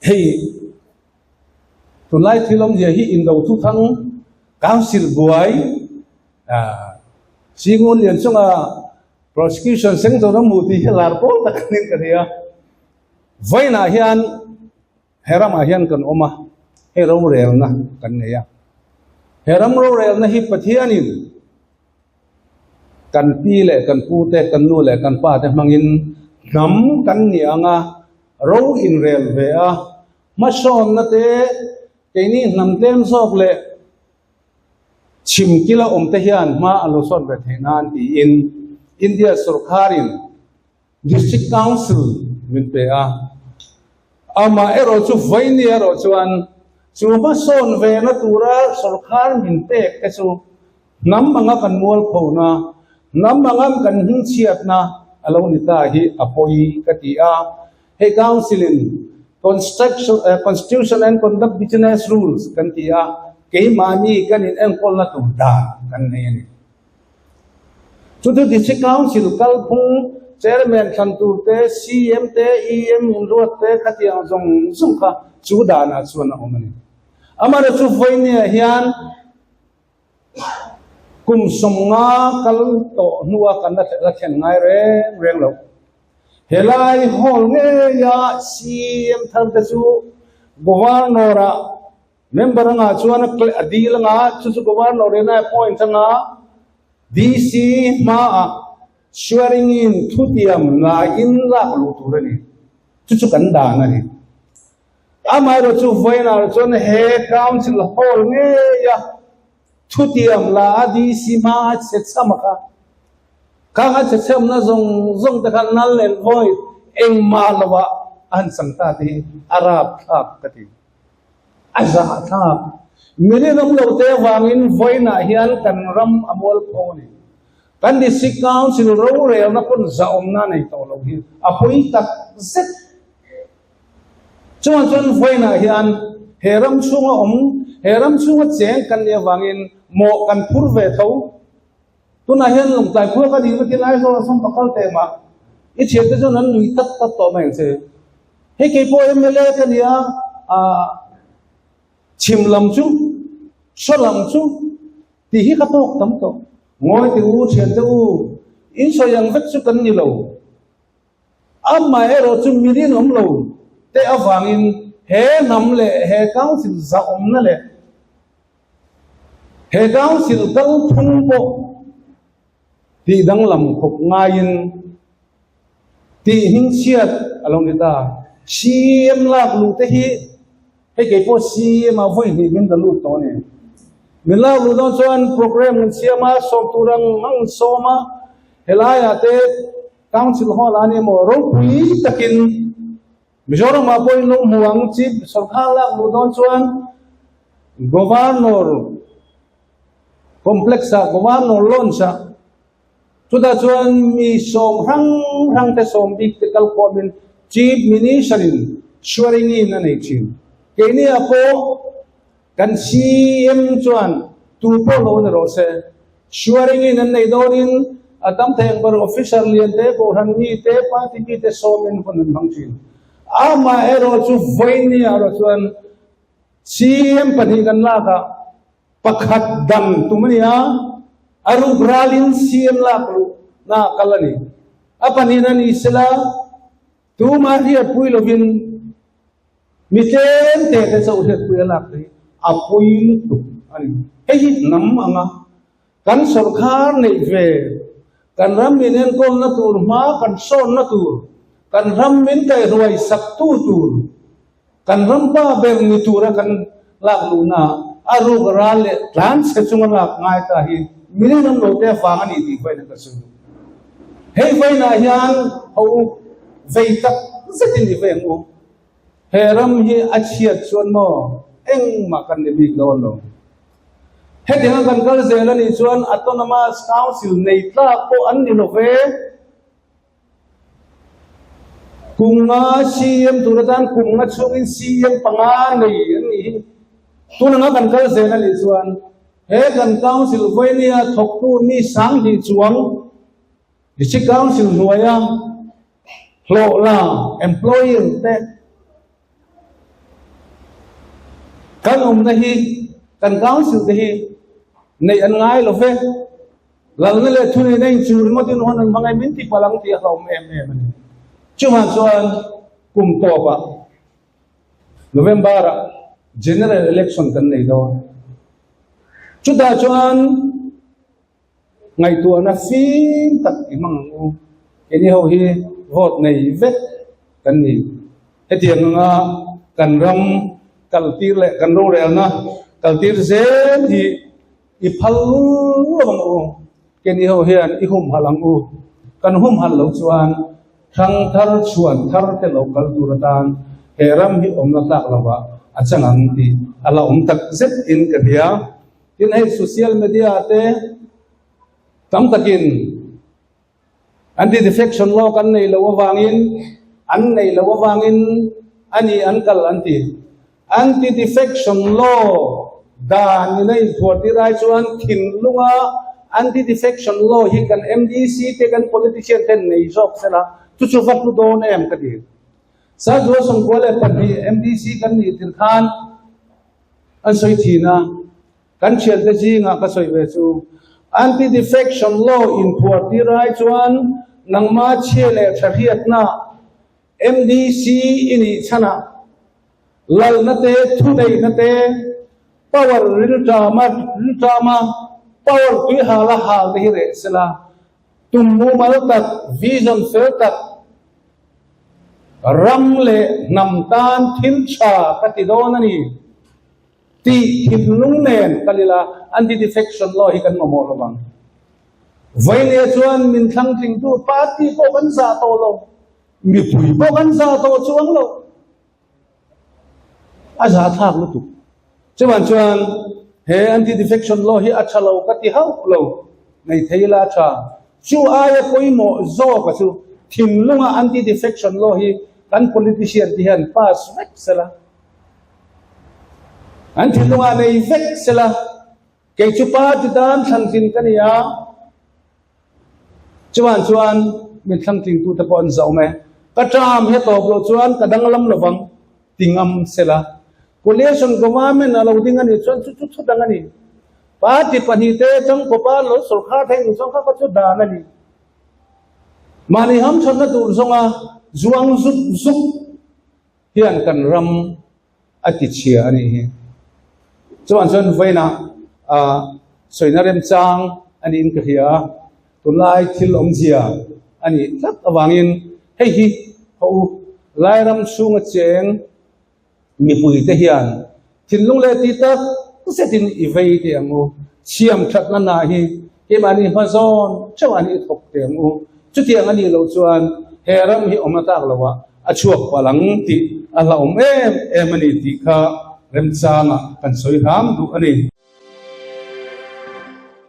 Hei tunlai thil awmzia hi indo thuthang council buai Singun lian chunga prosecution seng zawna hmu tih hi lar pawl tak anin ka hria. Vawiinah hian he ramah hian kan awm a, hei rorelna kan nei a. He ram rorelna hi Pathianin Kan pi leh kan pu te, kan nu leh kan pa te hmangin hnam kan ni ang a, ro inrel ve a, hmasawnna te keini hnam tlem zawk leh chhim kila awm te hian hma an lo sawn ve theih nan tiin India sorkarin District Council min pe a, amah erawh chu vawiini erawh chuan chu hmasawn vena tura sorkar min pek te chu hnam anga kan mualphona, hnam anga kan hmingchhiatna a lo ni ta hi a pawi ka ti a. Hei Council in Constitution and Conduct Business Rules kan ti a, keimahni kan inenkawlna tur dan kan nei a ni. Chuti District Council kalphung Chairman thlan tur te, CM te, EM inruat te khatiang zawng zawng kha chu danah chuan a awm a ni. Amaherawhchu chu vawinia hian kum 50 kal tawh hnua kan la thlen ngai reng reng lo. Helai hall ngeia CM thar te chu Governor-ah Member anga chuan a dil anga chu chu Governor in a appoint anga DC hmaah swearing in thutiam ngaiin lak luh tur a ni. Chu chu kan dan a ni. Amaherawh chu vawiinah chuan he Council Hall ngeia thutiam la a DC hmaa che cham a kha. Khang a che chhamna zawng zawng te kha null and void engmah lovah a han chang ta te hi a rapthlak ka ti. A zahthlak. Miri ram lo te avangin vawiinah hian kan ram a mual pho a ni. Kan District Council rorelna pawn zahawmna nei tawh lo hi a pawi tak zet. Chungah chuan vawiinah hian he ram chhunga awm, he ram chhunga cheng kan nih avangin mawh kan phur ve tho. Tunah hian Lawngtlai khua ka nih vatin Aizawl a sawm pakal teh mah i thiante chuan an nui tat tat tawh mai ang che. Hei kei pawh mla ka ni a, ah chhim lam chu, saw lam chu tih hi ka tawk tam tawh. Ngawi teh u, thiante u, in sawi ang vek chu kan ni lo. Amaherawh chu mi rinawm lo te avangin he hnam leh he council zahawmna leh He council kalphung pawh tih danglam khawp ngaiin tih hmingchhiat a lo ni ta. CM lak luh te hi hei kei pawh CM ah vawi hnih min la lut tawh a ni. Min lak luh dawn chuan program kan siam a, sawm tur ang ang sawm a, helaiah te council hall ah a ni emaw ropui takin Mizoram ah pawhin lo hmu ang Chief Sorkar lak luh dawn chuan Governor Complex ah Governor Launch ah chutah chuan mi sawm hrang hrang te sawm bik te kal khawm in Chief Minister in swearing in a nei thin. Keini ah pawh kan CM chuan tu pawh lo ni rawh se swearing in an nei dawn in a tam thei ang ber officer lian te, kohhran mi te, party mi te sawm in hun an hmang thin. Amaherawh chu vawiin erawh chuan CM pahnih kan lak ah pakhat dang tum a ni a, a ruk ral in CM lak luh na a kal a ni. A pahnih na ni sela tumah hriatpui lovin Mi tlem te te chauh hriatpui a lak hi a pui lutuk a ni. Hei hi hnam anga kan sawrkhar neih ve, kan ram min enkawlna tur hma kan sawnna tur, kan ram min kaihruai saktu tur, kan ram pa ber ni tura kan lak luhna a ruk ral leh tlan chhe chunga lak ngai ta hi mi ram lo te avang a ni tih vawiin ka sawi duh. Hei vawiinah hian ho vei tak zetin i veng u. He ram hi a chhiat chuan maw engmah kan ni bik dawn lo. Hetianga kan kal zel a nih chuan Autonomous Council nei tlak pawh an ni lo ve. Kum nga CM tur atan kum nga chhungin CM panga nei an nih hi. Tun anga kan kal zel a nih chuan he kan Council vawinia thawktu mi 2000 chuang District Council hnuaia hlawh la employer te. Kan awmna hi kan council te hi neih an ngai lo ve. Lalna leh thuneihna inchur ringawtin hun an hmang e min ti palh ang tih a hlauhawm em em a ni. Chuvang chuan kum tawpah November-ah General Election kan nei dawn. Chutah chuan Ngaihtuahna fim tak i hmang ang u. Keini ho hi vote nei vek kan ni. Hetiang anga kan ram kaltir leh kan rorelna kaltir zel hi i phal lo ang u. Keini ho hian i humhalh ang u. Kan humhalh loh chuan hrang thar chhuan thar te lo kal tur atan he ram hi awmna tlak lovah a chang ang tih a la awm tak zet in ka hria. Tin hei social media te tam takin anti defection law kan nei lo avangin an nei lo avangin ani an kal an ti. Anti defection law dan in a inthuar tir ai chuan thinlunga anti defection law hi kan MDC te kan politician ten nei zawk sela chu chu va hlu dawn em ka ti. Sazua Sawmkua leh pahnih MDC kan nih tir khan An sawi thin a, kan thiante zingah ka sawi ve chu, Anti-defection law inphuar tir ai chuan nangma chhia leh tha hriatna MDC i nih chhanah lalna te, thuneihna te, power rilṭama rilṭama power tui hala hal te hi reh sela, tum mumal tak, vision fel tak, Ram leh hnam tan thil tha ka ti dawn a ni tih thinlung nen kal ila anti-defection law hi kan mamawh lo vang. Vawinia chuan min thlangtlingtu party pawh kan zah tawh lo, mipui pawh kan zah tawh chuang lo. A zah thlak lutuk. Chuvan chuan he anti-defection law hi a tha lo ka ti hauh lo, nei thei ila a tha. Chu aia pawimawh zawka chu thinlunga anti-defection law hi kan politician te hian pass vek sela, an thinlungah nei vek sela, kei chu party tan thlantlin ka ni a, Chuan chuan min thlangtlingtute pawh an zauh mai. Ka term hi a tawp loh chuan ka danglam lovang ti ngam sela. Coalition government a lo ding a nih chuan chu chu thu dang a ni. Party pahnihte changkawpa lo sawrkhar thei nih chuan kha kha chu dan a ni. Mahni hamthatna tur zawnga zuang zup zup hian kan ram a ti chhia a nih hi. Chuan chuan vawiinah ah sawina remchang a niin ka hria a, tunlai thil awmzia a nih tlat avangin hei hi haw u, Lairam chhunga cheng mipuite hian thinlung leh ti tak zetin i vei teh ang u, chhiam thatna hna hi keimahni hma zawn theuh an i thawk teh ang u, chutiang a nih loh chuan he ram hi awm a tlak loh ah A chhuak palh ang tih a hlauhawm em em a ni tih kha remchangah kan sawi hram duh a ni.